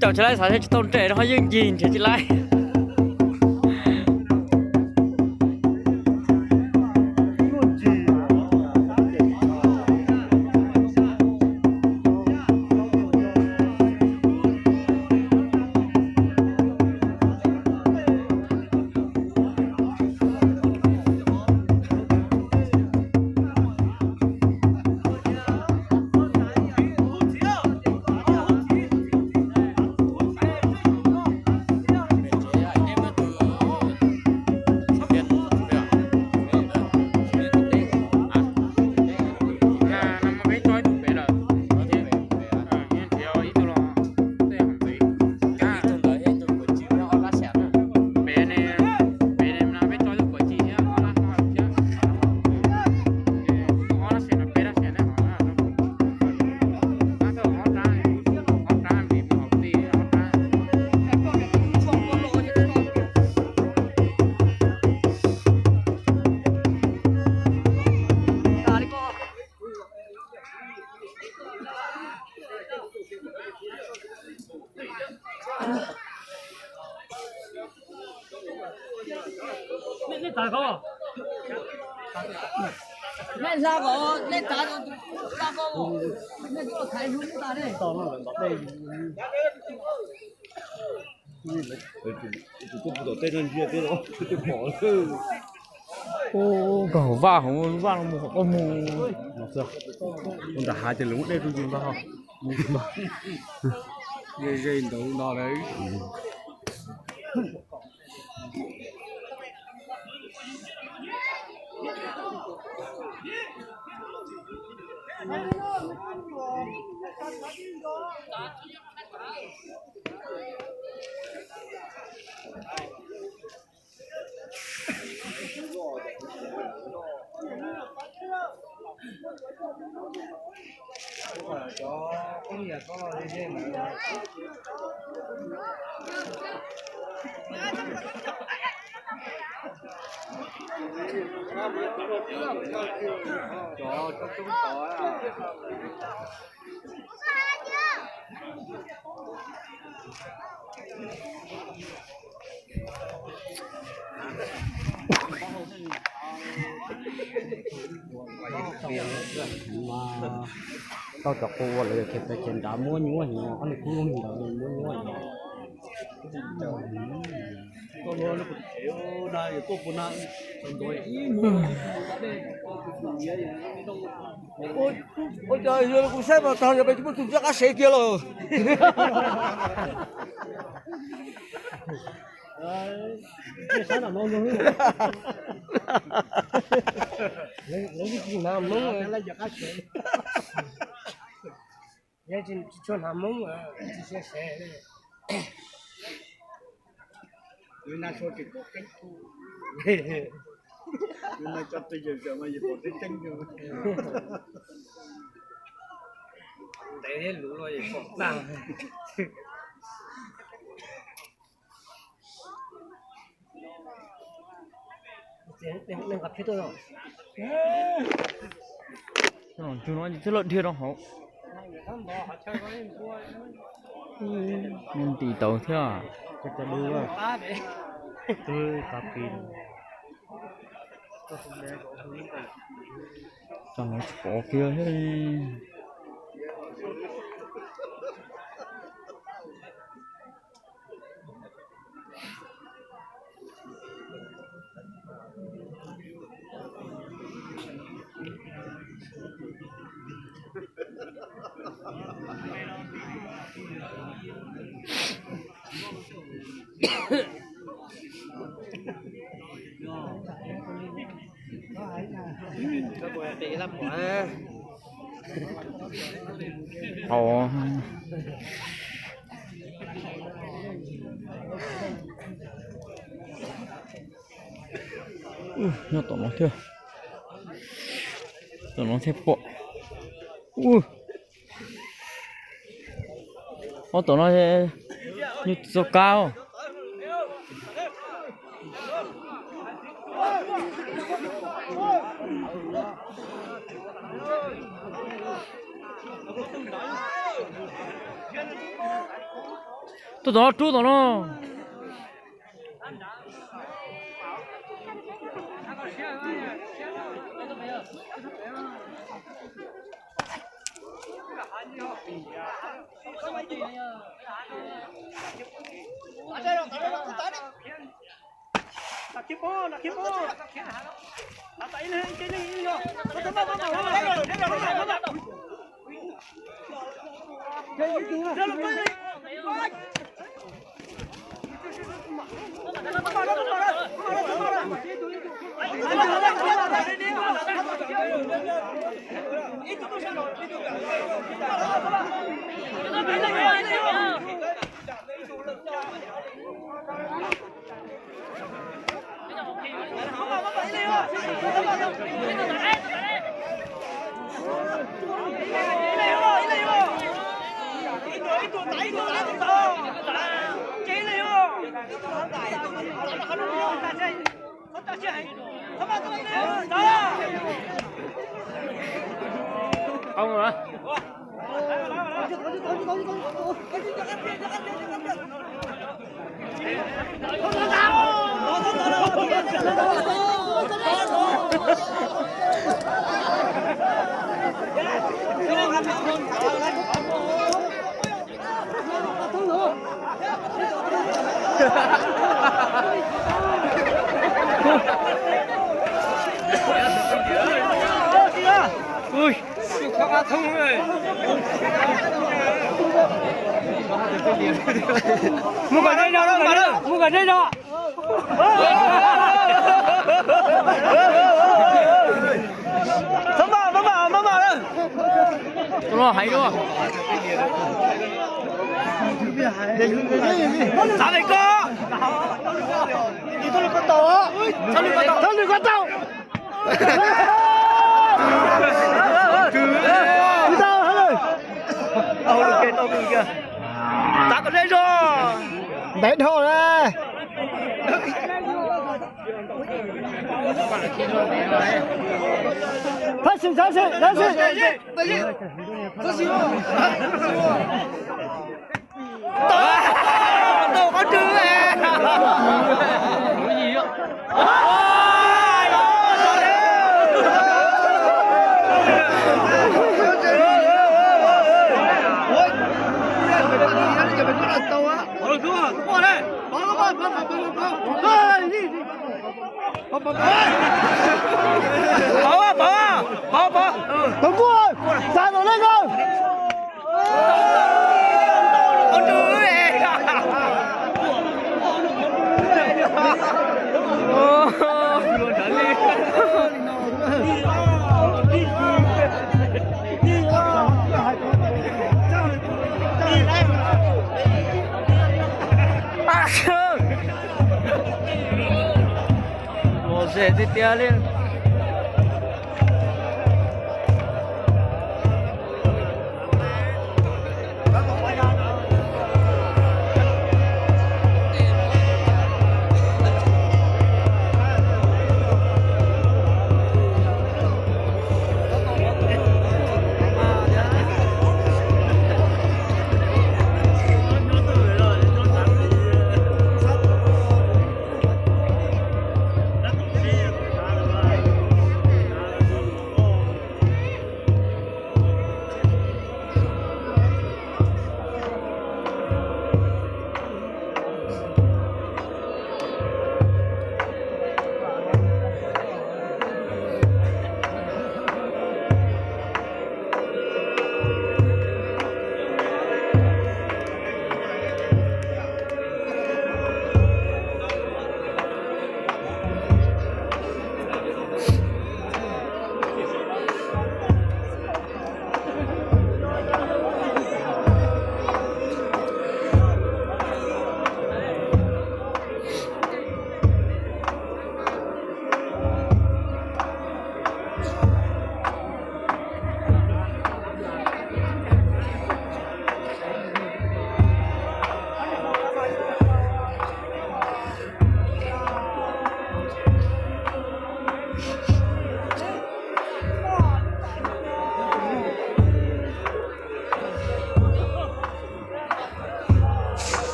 Caum tsis laib, xav tsis tau nres no ho yeej ncig nrhiav tsis laib. Ub, nkag hauv vaj, hauv vaj no mus qhov koj mus. Mus nram hav ces lawv muab dej rau yus ntag. Ze ze ntawd no lawm. Tau cov qus uas lawv khiav pem khiav nrad muab nyuaj heev, ob niag kub lub ntawd muab nyuaj heev. Ua cas yog kuv saib mas tag yog peb tsis muaj tus ntsiab qab sev kiag lawm. Tsis tshua hnav Hmoob, tsis tshua sev. Ntev thiab luv los pom tag. Ntsug no twb lawm dhia rau hauv. Nti tau thiab. Tso no tsis pom kiag thiab li. Ov, nyob tom no thiab, tom no thiaj pom. Ub, ob tom no nyuj txoj kab. Tuaj tom no, rub tom no. Mus kom ntsej no, mus kom ntsej no. Txhob maj, maj maj, maj maj lawm. Tus no hais dua. Xav li ko. Thab lwm ko tau. Tau hab lawm. Tav kom zeb zog. Ntev dhau na. Thab sim, thab sim, thab sim. Pov, pov, pov, pov. Tus kuj txav tom nej ko. Los ze tiag tiag li.